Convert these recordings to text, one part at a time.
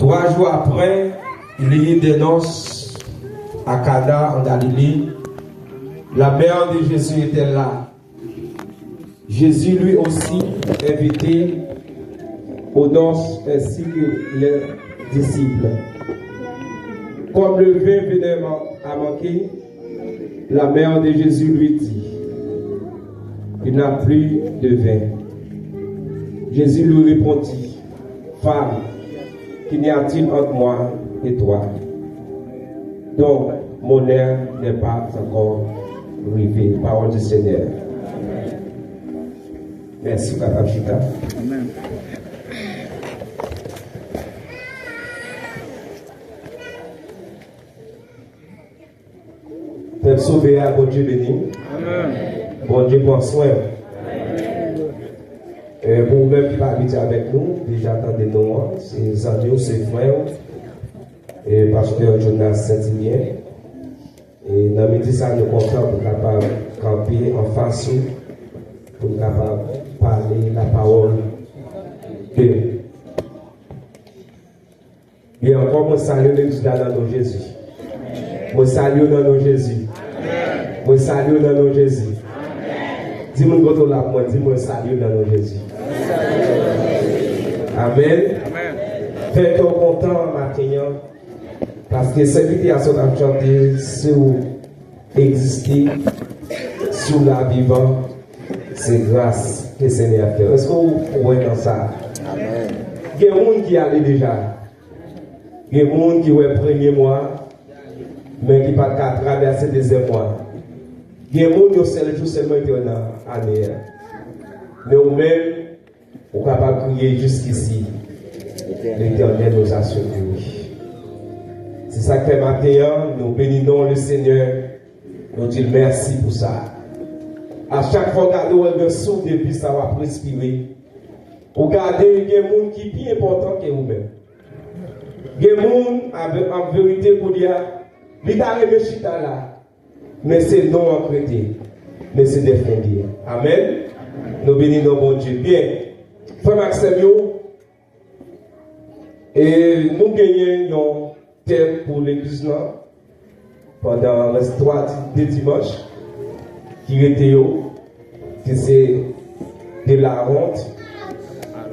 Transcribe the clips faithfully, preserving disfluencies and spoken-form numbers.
Trois jours après, il y eut des noces à Cana en Galilée. La mère de Jésus était là. Jésus lui aussi invitait aux noces ainsi que les disciples. Comme le vin venait à manquer, la mère de Jésus lui dit, il n'a plus de vin. Jésus lui répondit, femme, qu'il n'y a-t-il entre moi et toi? Donc, mon heure n'est pas encore arrivée. Parole du Seigneur. Mèsi, papa Chita. Pèp sove a, Bondye beni. Bondye pran swen. E, pou ou menm ki pa abitye avèk nou, deja tande non an, se zanmi w, se frè w, e pastè Jonas Sentilyen. E nan midi sa, nou kontan pou kapab kanpe anfas ou, pou n kapab pale lapawòl de Byen, ankò, mwen salye legliz la nan non Jezi. Mwen salye w nan non Jezi. Mwen salye w nan non Jezi. Di moun kote w la pou mwen, di mwen salye w nan non Jezi. Amèn. Fè kè w kontan maten an, paske sèvitè a sot ap chante, si w egziste, si w la vivan, se gras ke Senyè a fè. Èske w kwè nan sa? Gen moun ki ale deja. Gen moun ki wè premye mwa, men ki pa t ka travèse dezyèm mwa. Gen moun, yon sèl jou sèlman yo te wè nan ane a. Men ou menm, ou kapab kriye jiskisi. L'Éternel nous a secourus. Se sa k fè maten an, nou beni non Lesenyè, nou di l mèsi pou sa. A chak fwa w gade, w wè gen souf de vi sa w ap respire. Ou gade, gen moun ki pi enpòtan ke ou menm. Gen moun, an verite, kounye a, li ta renmen chita la, men se non an k rete, men se dèfen li ye. Amèn. Nou beni non Bondye. Byen, frè m ak sè m yo, e nou genyen yon tèm pou legliz lan pandan rès twa di-, de dimanch ki rete yo, ki se de la honte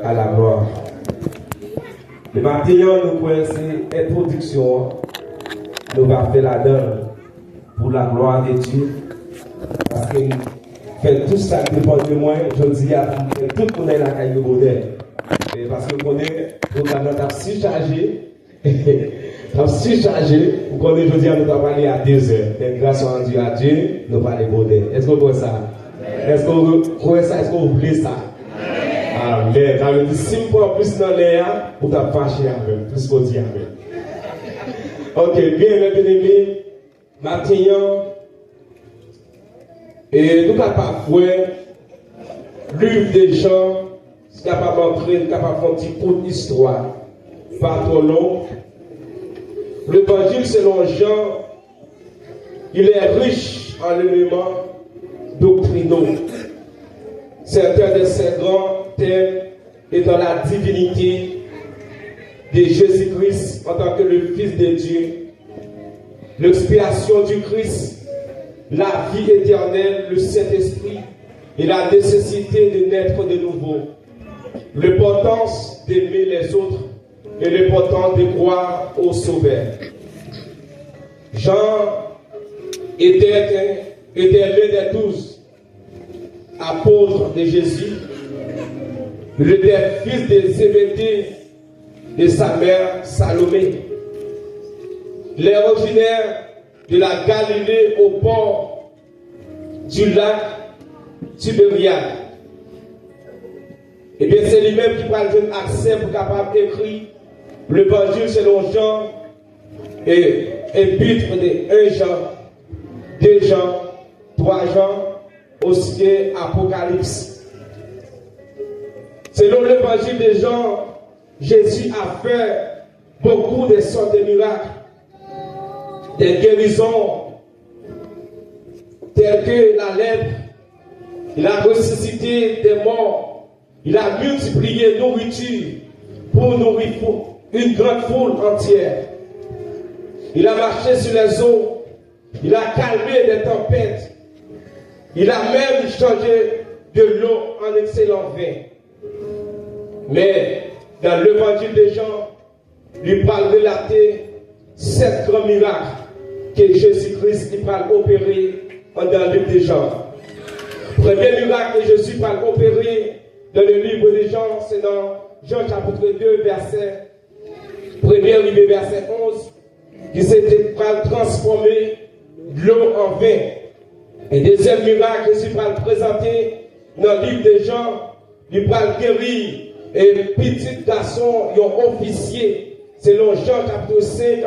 à la gloire. Maten an, nou kwè se entwodiksyon an nou va fè ladan l pour la gloire de Dieu. Paske m fè tout sa k depann de mwen jodi a pou m fè tout moun nan lakay yo bonè. E paske m konnen pwogram nan t ap sichaje, t ap sichaje, m konnen jodi a nou t ap pale a de zè. Men gras an Dye, a Dye, nou pale bonè. Èske w kwè sa? Èske w kwè sa? Èske w vle sa? Amèn. Sa vle di, si m pran plis nan lè a, ou t ap fache avè m, plis w di amèn. Ok, byen, mè byeneme, maten an, e nou kapab wè liv de Jan, si kapab antre, nou kapab fè yon ti kout istwa, pa twò long. Levanjil selon Jan, il est riche en éléments doctrinaux. Certains de ses grands thèmes étant la divinité de Jésus-Christ en tant que le Fils de Dieu, l'expiation du Christ, la vie éternelle, le Saint-Esprit et la nécessité de naître de nouveau, l'importance d'aimer les autres et l'importance de croire au Sauveur. Jean était, était l'un des douze apôtres de Jésus. Il était fils de Zébédée et sa mère Salomé. Il est originaire de la Galilée au bord du lac Tibériade. Ebyen, se li menm ki pral jwenn aksè pou kapab ekri Levanjil selon Jan, e Epître de un Jean, deux Jean, trois Jean, oske Apokalips. Selon Levanjil de Jan, Jésus a fait beaucoup de sortes de miracles, des guérisons telles que la lèpre, il a ressuscité des morts, il a multiplié nourriture pour nourrir fou-, une grande foule entière. Il a marché sur les eaux. Il a calmé des tempêtes. Il a même changé de l'eau en excellent vin. Men, nan levanjil de Jan, li pral relate sèt gran mirak ke Jezi Kris li pral opere anndan liv de Jan. Premye mirak ke Jezi pral opere dans le livre de Jean, se nan Jan chapit de, vèsè premye rive vèsè onz, ki se te pral transfòme dlo an ven. E dezyèm mirak Jezi pral prezante nan liv de Jan, li pral geri e pitit gason yon ofisye, selon Jan chapit senk,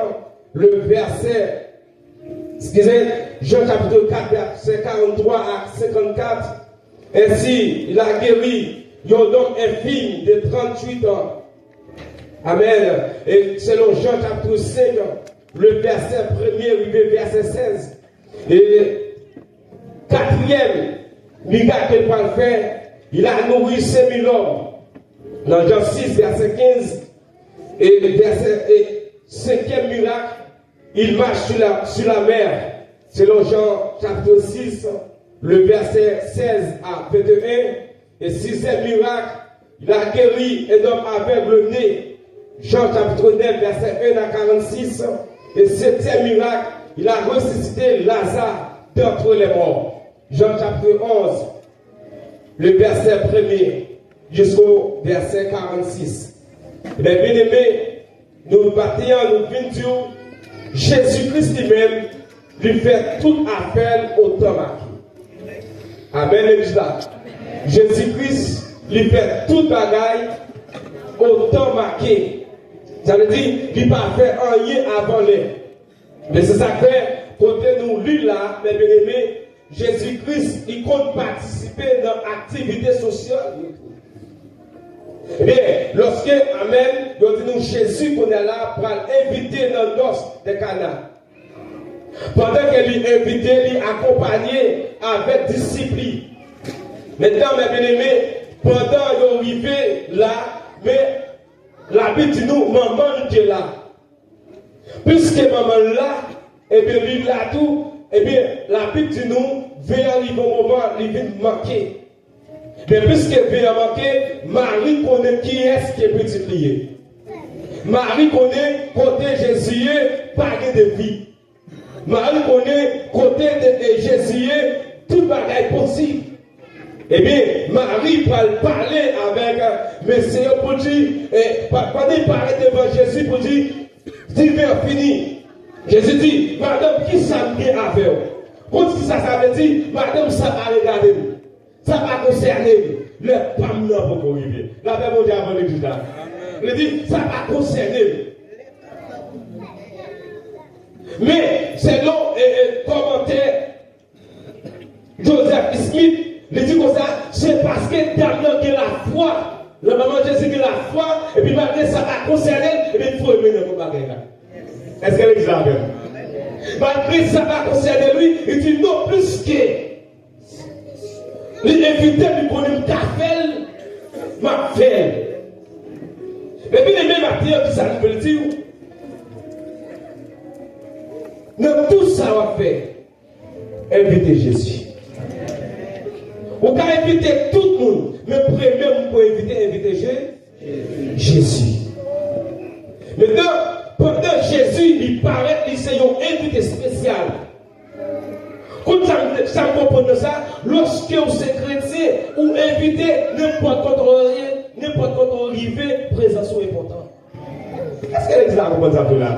le vèsè, eskize, Jan chapit kat, vèsè karannntwa a senkannkat. Ainsi, il a guéri un homme infirme de trente-huit ans. Amen. E selon Jan chapit senk, le vèsè premye rive vèsè sèz. E katriyèm mirak ke l pral fè, il a nourri cinq mille hommes. Nan Jan sis, vèsè kenz, e vèsè, e senkyèm mirak, il marche sur la, sur la mer, selon Jan chapit sis, le vèsè sèz a venteyen. E sizyèm mirak, il a guéri un homme aveugle né, Jan chapit nèf, vèsè en a karannsis. E setyèm mirak, il a ressuscité Lazare d'entre les morts, Jan chapit onz, le vèsè premye jisko vèsè karannsis. Men byeneme, nou maten an, nou vin di w, Jezi Kris li menm, li fè tout afè l o tan make. Amèn, legliz la. Jezi Kris, li fè tout bagay o tan make. Sa vle di, li pa fè anyen avan lè. Men se sa k fè, kote nou li la, men byeneme, Jezi Kris, li konn patisipe nan aktivite sosyal yo tou. Ebyen, lòske, amèn, yo di nou Jezi kounye a la pral envite nan nòs de Kana. Pandan ke li envite, li akonpanye avèk disip li. Mentnan, men byeneme, pandan yo rive la, men Labib di nou manman l te la. Piske manman l la, ebyen, li la tou, ebyen, Labib di nou, ven an rive yon moman, li vin manke. Men piske ven an manke, Mari konnen kiyès ke pitit li ye. Mari konnen kote Jezi ye, pa gen de vi. Mari konnen kote de, e, Jezi ye, tout bagay posib. Ebyen, Mari pral pale avèk, e, mesye yo pou l di, e, pa-, pandan l parèt devan Jezi pou l di, "Diven an fini." Jezi di, "Madanm, ki sa m gen avè w?" Konn ki sa sa vle di, "Madanm, sa pa regade m. Sa pa konsène m. Lè pa m nan poko rive." Lapè Bondye avè w, legliz la. Li di, "Sa pa konsène m." Men, selon, e, e, kòmantè Joseph Smith, li di konsa, se paske dam nan gen lafwa. Lè manman Jezi gen lafwa, epi malgre sa pa konsène l, epi l foure men nan kot bagay la. Èske legliz la avè m? Malgre sa pa konsène li, li di non, piske li envite m, li konnen m ka fè l, m ap fè l. Men byeneme, maten an, ki sa nou vle di w? Nan tout sa w ap fè, envite Jezi. Ou ka envite tout moun, men premye moun pou envite, envite Je-, Jezi. Mentnan, pandan Jezi li parèt, li se yon envite espesyal. Konn sa m, sa m konprann nan sa, lòske w se kretyen, ou envite, nenpòt kote w ye, nenpòt kote w rive, prezans ou enpòtan. Èske legliz la konprann sa m di la?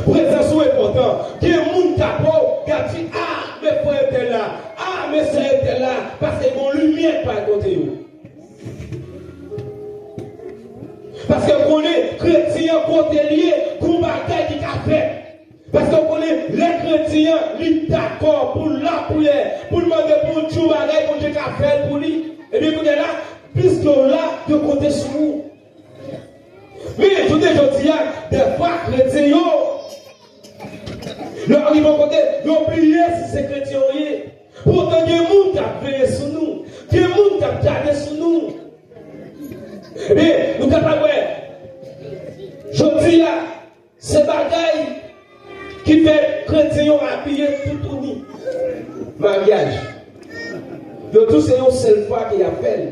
Prezans ou enpòtan. Gen moun k ap wè w, y ap di, "A, men frè entèl la, a, men sè entèl la," paske gen yon limyè k parèt kote yo. Paske w konnen, kretyen an kote l ye, gen yon bagay ki ka fèt. Paske w konnen, lè kretyen an, li dakò pou l lapriyè, pou l mande Bondye yon bagay, Bondye ka fè l pou li. Ebyen, kounye a la, piske w la, yo konte sou ou. Men, jounen jodi a, dèfwa, kretyen yo, lè w rive yon kote, yo bliye si se kretyen w ye. Poutan, gen moun k ap veye sou nou, gen moun k ap gade sou nou. Ebyen, nou kapab wè, jodi Kounye a, se bagay ki fè kretyen yo apiye toutouni. Maryaj. Yo tou se yon sèl fwa ke y ap fè l.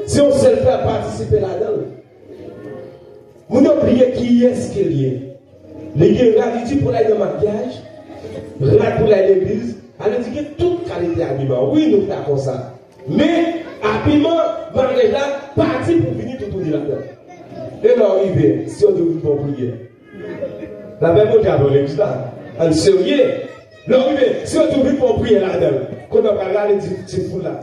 Se yon sèl fwa y ap patisipe ladan l. Moun yo bliye kiyès ke l ye. Li gen rad, li di pou l al nan maryaj, rad pou l al legliz, ale di gen tout kalite abiman. Wi, nou dakò sa. Men, abiman maryaj la pa di pou vini toutouni ladan. E lè w rive, si yo di w vin fè yon priyè. Lapè Bondye avè w legliz la. Ann serye. Lè w rive, si yo di w vin fè yon priyè ladan l. Kounye a w pral rale di ti foul la.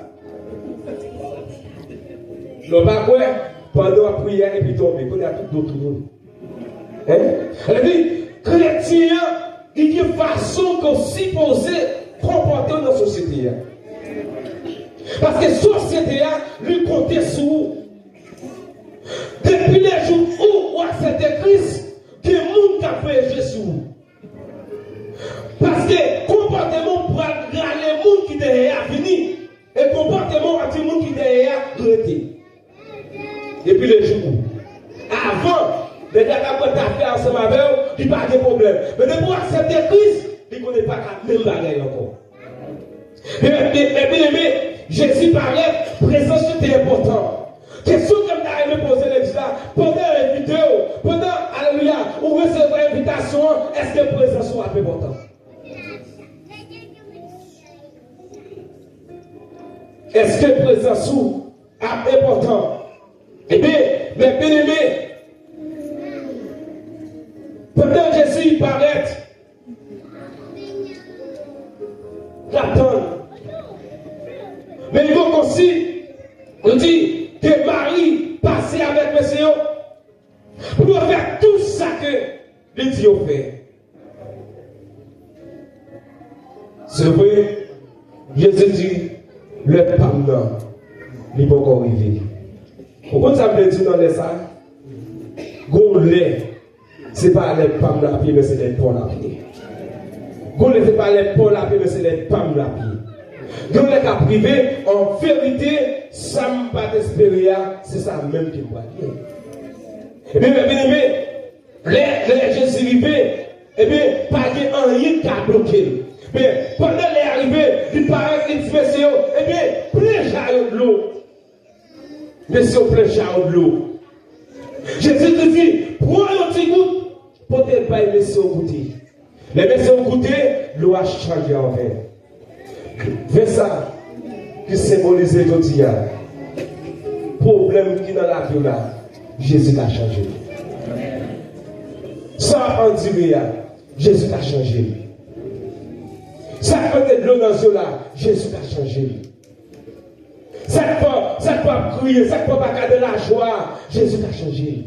Lè w pa kwè, pandan w ap priye a epi tonbe, kounye a tout do tounen. Hein? Sa vle di, kretyen an, li gen fason ke w sipoze konpòte w nan sosyete a. Paske sosyete a, li konte sou ou. Depi lejou ou, ou aksepte Kris, gen moun k ap voye je sou ou. Paske konpòteman w pral rale moun ki dèyè a vini. E konpòteman w ap di moun ki dèyè a rete. Depi lejou ou. Avan, nèg la t ap pran tafya ansanm avè w, li pa gen pwoblèm. Men depi w aksepte Kris, li konnen pa ka menm bagay ankò. Men, men, men, byeneme, Jezi parèt, prezans li te enpòtan. Kesyon ke m ta renmen poze legliz la, pandan yo envite w, pandan, alelouya, ou resevwa envitasyon an, èske prezans ou ap enpòtan? Èske prezans ou ap enpòtan? Ebyen, men byeneme, pandan Jezi parèt, l ap tann. Men li poko si, nou di, ke Mari pase avèk mesye yo pou yo fè tou sa ke li di yo fè. Se vre, Jezi di, lè pa m nan, li poko rive. Ou konn sa m vle di w nan lè sa a? Gon lè, se pa lè pa m nan ap ye, men se lè pa w nan ap ye. Gon lè, se pa lè pa w nan ap ye, men se lè pa m nan ap ye. Gon lè k ap rive, an verite, sa m pa t espere a, se sa menm ke m pral ye. Ebyen, men byeneme, lè, lè Jezi rive, ebyen, pa gen anyen k ka bloke l. Men, pandan lè a rive, li parèt, li di mesye yo, ebyen, plen ja yo dlo. Mesye yo plen ja yo dlo. Jezi te di, pran yon ti gout, pote l bay mesye yo goute. Lè mesye yo goute, dlo a chanje an ven. Ven sa ki senbolize jodi a. Pwoblèm ki nan lavi w la, Jezi ka chanje l. Sa w ap andire a, Jezi ka chanje l. Sa k mete dlo nan zye w la, Jezi ka chanje l. Sa k fè, sa k fè w ap kriye, sa k fè w pa ka de lajwa, Jezi ka chanje l.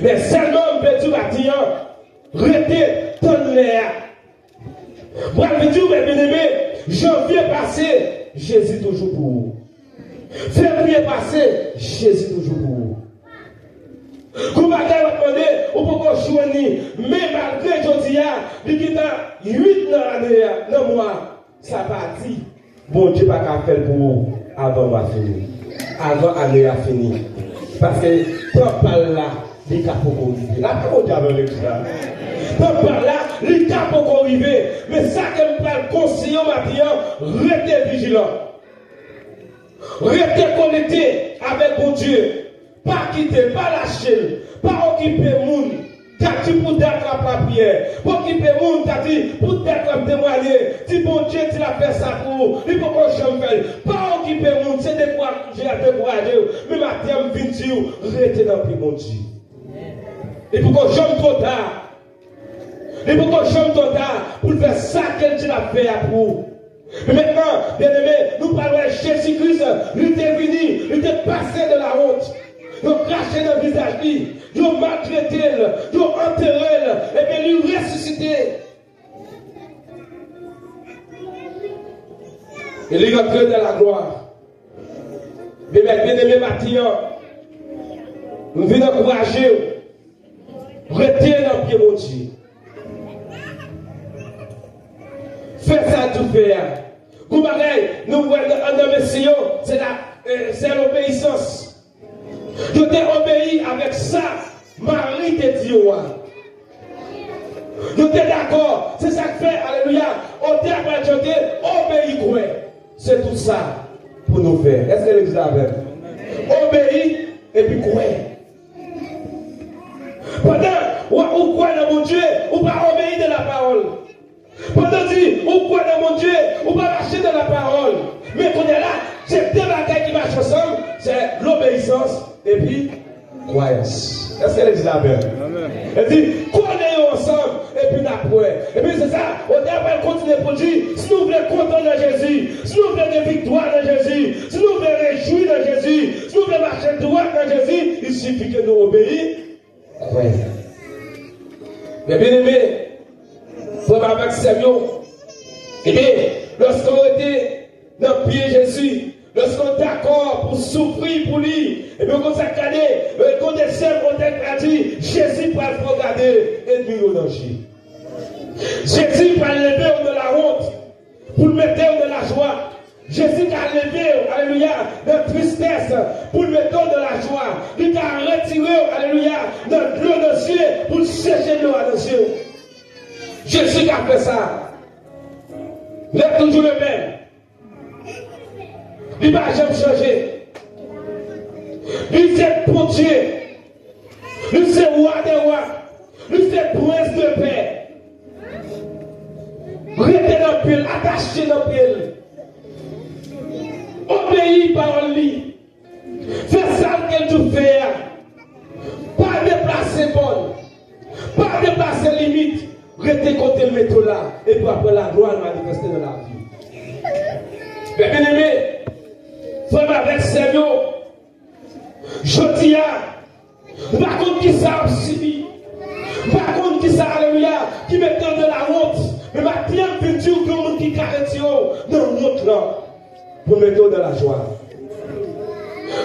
Men sèlman m vle di w maten an, rete tann lè a. Mwen vle di w, men byeneme, janvye pase, Jezi toujou pou ou. Fevriye pase, Jezi toujou pou ou. Gon bagay w ap mande, ou poko jwenn li, men malgre jodi a, li gentan uit nan ane a, nan mwa, sa pa di Bondye pa ka fè l pou ou avan mwa fini, avan ane a fini. Paske tan pa l la, li ka poko rive. Lapè Bondye avè w legliz la. Tan pa l la, li ka poko rive. Men sa ke m pral konseye w maten an, rete vijilan. Rete konekte avèk Bondye. Pa kite l, pa lache l. Pa okipe moun k ap di pou dat l ap lapriyè. Pa okipe moun k ap di pou dat l ap temwanye. Di Bondye di l ap fè sa pou ou. Li poko janm fè l. Pa okipe moun, se dekouraje y ap dekouraje w. Men maten an, m vin di w, rete nan pye Bondye. Li poko janm twò ta. Li poko janm twò ta pou l fè sa ke l di l ap fè a pou ou. Men mentnan, byeneme, nou pral wè Jezi Kris, li te vini, li te pase de la wont. Yo krache nan vizaj li, yo maltrete l, yo antere l, ebyen li resisite. E li rantre dan laglwa. Men byeneme, maten an, m vin ankouraje w. Rete nan pye Bondye. Fè sa l di w fè a. Gon bagay, nou wè nan, anndan mesye yo, se la, eh, se lobeyisans. Yo te obeyi avèk sa Mari te di yo a. Yo te dakò. Se sa k fè, alelouya, otè a pral chante, obeyi, kwè. Se tout sa pou nou fè. Èske legliz la avè m? Obeyi epi kwè. Pandan w, ou kwè nan Bondye, ou pa obeyi de la pawòl. Pandan di ou kwè nan Bondye, ou pa mache de la pawòl. Men kounye a la, se de bagay ki mache ansanm, se lobeyisans epi kwayans. Èske legliz la avè m? Amèn. Li di, kole yo ansanm, epi n ap wè. Epi se sa, otè a pral kontinye pou l di, si nou vle kontan nan Jezi, si nou vle gen viktwa nan Jezi, si nou vle rejwi nan Jezi, si nou vle mache dwat nan Jezi, il suffit que nou obeyi, kwè. Men byeneme, frè m avèk sè m yo, ebyen, lòske w rete nan pye Jezi, lòske w dakò pou soufri pou li, ebyen, w konn sa k gade, w konn de sè m, otè a di, Jezi pral fè w gade ènmi yo nan je. Jezi pral leve w nan lawont pou l mete w nan lajwa. Jezi ka leve w, alelouya, nan tristès pou l mete w nan lajwa. Li ka retire w, alelouya, nan dlo nan zye pou l seche dlo a nan zye w. Jezi ka fè sa. Il est toujours le même. Li pa janm chanje. Li se Bondye. Li se wa dè wa. Li se prens de pè. Rete nan pye l, atache nan pye l. Obeyi pawòl li. Fè sa l ke l di w fè a. Pa deplase bò l. Pa deplase limit. Rete kote l mete w la. Epi w ap wè laglwa l manifeste nan lavi w. Men byeneme, frè m avèk sè m yo, jodi a, m pa konn kisa w ap sibi. M pa konn kisa, alelouya, ki mete w nan lawont. Men maten an, m vin di w gen yon moun ki ka retire w nan wont lan pou mete w nan lajwa.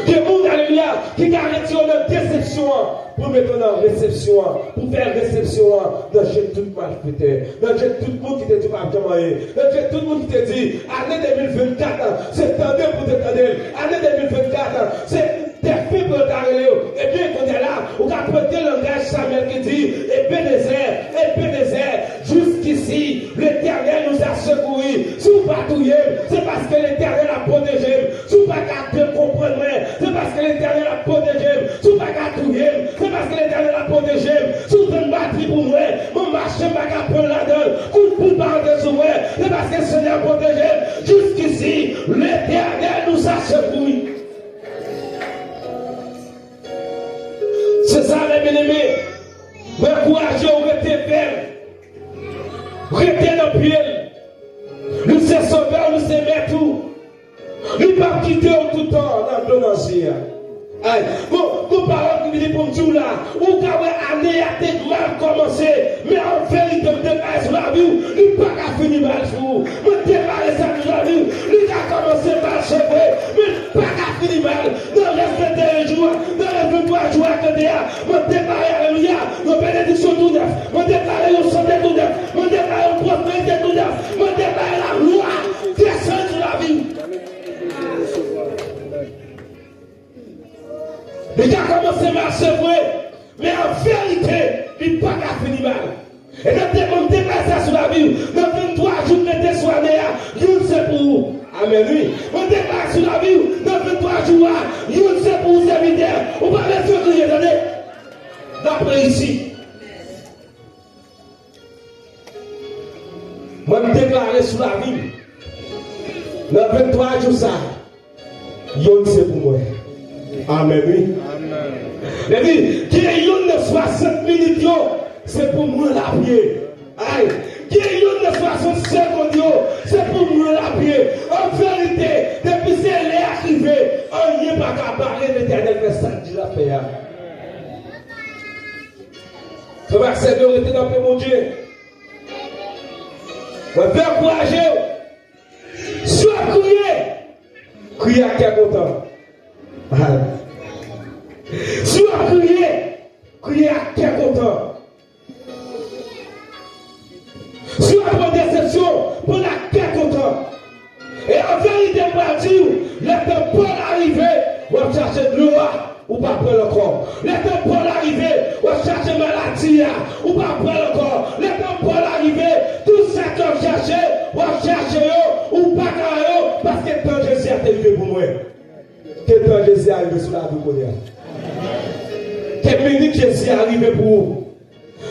Gen moun, alelouya, ki ka retire w nan desepsyon an pou mete w nan resepsyon an, pou fè resepsyon an nan je tout malfektè, nan je tout moun ki te di w p ap janm anyen, nan je tout moun ki te di ane de mil vennkat se tande pou te tande l, ane de mil vennkat se te fin pou yo ta rele w. Ebyen, kounye a la, ou ka prete langaj Samyèl ki di, Ebenezè, Ebenezè, jusqu'ici, l'Éternel nous a secourus. Si w pa touye m, se paske Letènèl ap pwoteje m. Si w pa ka te konprann mwen, se paske Letènèl ap pwoteje m. Si w pa ka touye m, se paske Letènèl ap pwoteje m. Si w tann batri pou mwen, mwen mache, m pa ka pran ladan l. Kout poul pa antre sou mwen, se paske Senyè a pwoteje m. Jusqu'ici, l'Éternel nous a secourus. Se sa, men byeneme, mwen ankouraje w rete fèm. Rete nan pye l. Li se sovè w, li se mèt ou. Li p ap kite w toutan nan dlo nan zye a. Ay, bon, bon pawòl ki vini pou m di w la. Ou ka wè ane a te mal kòmanse, men an verite, m deklare sou lavi w, li pa ka fini mal sou ou. Mwen deklare sa sou lavi w. Li ka kòmanse mal, se vre, men li pa ka fini mal. Nan rès venteyen jou a, nan rès venntwa jou a k rete a, mwen deklare, alelouya, yon benediksyon tou nèf. Mwen deklare yon sante tou nèf. Mwen deklare yon pwosperite tou nèf. Mwen deklare laglwa desann sou lavi w. Li ka kòmanse mal, se vre, men an verite, li pa ka fini mal. E nan te, mwen deklare sa sou lavi w, nan venntwa jou k rete sou ane a, youn se pou ou. Amèn, wi. Mwen deklare sou lavi w, nan venntwa jou a, youn se pou ou, sèvitè. Ou pa bezwen kriye, tande. N ap reyisi. Mwen, m deklare sou lavi m, nan venntwa jou sa, youn se pou mwen. Amèn, wi. Amèn. Li di, gen youn nan swasant minit yo, se pou mwen l ap ye. Ay, gen youn nan swasant segonn yo, se pou mwen l ap ye. An verite, depi se lè a k rive, anyen pa ka bare Letènèl fè sa l di l ap fè a. Frè m ak sè m yo, rete nan pye Bondye. Mwen vle ankouraje w. Si w ap kriye, kriye ak kè kontan. Si w ap kriye, kriye ak kè kontan. Si w ap pran desepsyon, pran l ak kè kontan. E an verite, m pral di w, lè tan pa w la rive, w ap w ap chache dlo a, ou pa pran l ankò. Lè tan pa w la rive, w ap chache maladi a, ou pa pran l ankò. Lè tan pa w la rive, tout sa ke w ap chache, w ap chache yo, ou pa ka wè yo, paske tan Jezi a te rive pou mwen. Ke tan Jezi a rive sou lavi w kounye a. Ke minit Jezi a rive pou ou.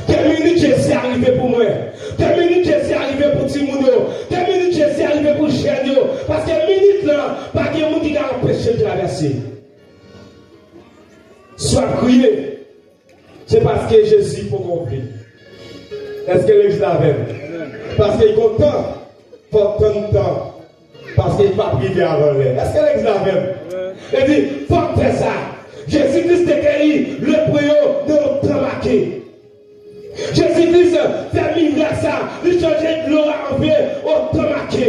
Ke minit Jezi a rive pou mwen. Ke minit Jezi a rive pou timoun yo. Ke minit Jezi a rive pou jèn yo. Paske minit lan, pa gen moun ki ka anpeche l travèse. Si w ap kriye, se paske Jezi poko vle. Èske legliz la avè m? Paske gen yon tan, fò w tann tan. Paske l p ap rive avan lè. Èske legliz la avè m? Li di, fò m fè sa. Jezi Kris te geri lepre yo nan yon tan make. Jezi Kris fè mirak sa, li chanje dlo a an ven, yon tan make.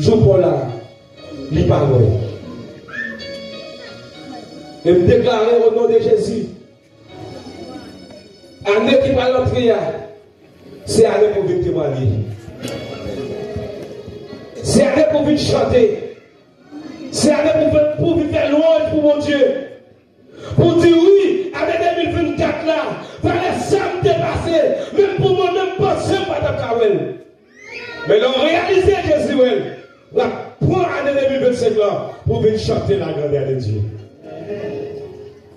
Jou pa w la, li pa lwen. E m deklare o non de Jezi, ane ki pral antre a, se ane pou vin temwanye. Se ane pou vin chante. Se ane pou vin, pou vin fè lwanj pou Bondye. Pou di wi, ane de mil vennkat la, valè sa m te pase, menm pou mwen menm panse m pa t ap ka wè l. Men lè w reyalize Jezi wè l, w ap pran ane de mil vennsenk lan pou vin chante la grandeur de Dieu.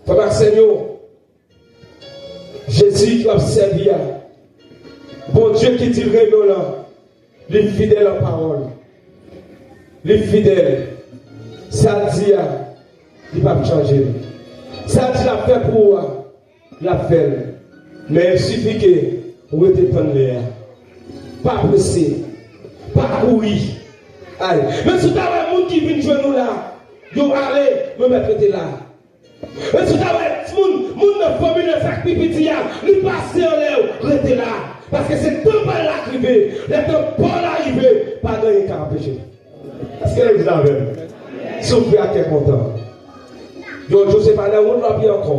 Frè m ak sè m yo, Jezi ke w ap sèvi a, Bondye ki di l renmen w lan, li fidèl an pawòl. Li fidèl. Sa l di a, li p ap chanje l. Sa l di l ap fè pou ou a, l ap fè l. Men il sifi ke ou rete tann lè a. Pa prese. Pa kouri. Ay. Men si w ta wè moun ki vin jwenn ou la, yo ale, men mèt rete la. E si w ta wè timoun, moun nan fanmi nan sa k pi piti a, li pase anlè w, rete la. Paske se tan pa l la k rive. Lè tan pa w la rive, pa gen anyen k ka anpeche l. Èske legliz la avè m? Si w fè ak kè kontan. Yon jou se pa nan wont w ap ye ankò.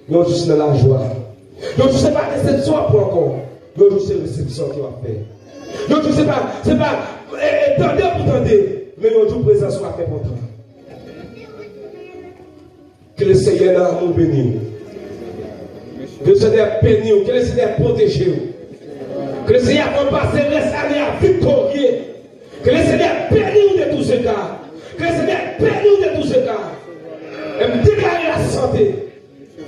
Yon jou se nan lajwa. Yon jou se pa desepsyon w ap pran ankò. Yon jou se resepsyon ke w ap fè. Yon jou se pa, se pa e, e, tande pou tande, men yon jou prezans w ap enpòtan. Ke le Senyè nan lanmou beni w. Ke le Senyè beni w. Ke le Senyè pwoteje w. Ke le Senyè fè w pase rès ane a viktorye. Ke le Senyè beni w de tous égards. Ke le Senyè beni w de tous égards. E m deklare lasante.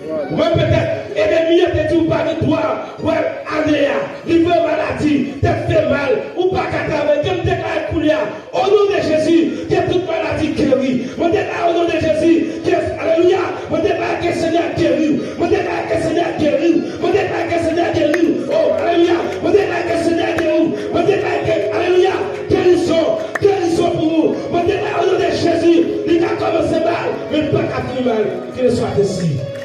Ou menm petèt, enemi an te di w pa gen dwa wè ane a. Li voye maladi, tèt fè mal, ou pa ka travay. Ke m deklare koulye a, o non de Jezi, ke tout maladi geri. Mwen deklare o non de Jezi, ke, alelouya, mwen deklare ke Senyè geri w. Mwen deklare ke Senyè geri w. Mwen deklare ke Senyè geri w. O, alelouya. Mwen deklare ke Senyè geri w. Mwen deklare ke, alelouya, gerizon, gerizon pou ou. Mwen deklare o non de Jezi, li ka kòmanse mal, men li pa ka fini mal. Qu'il soit ainsi.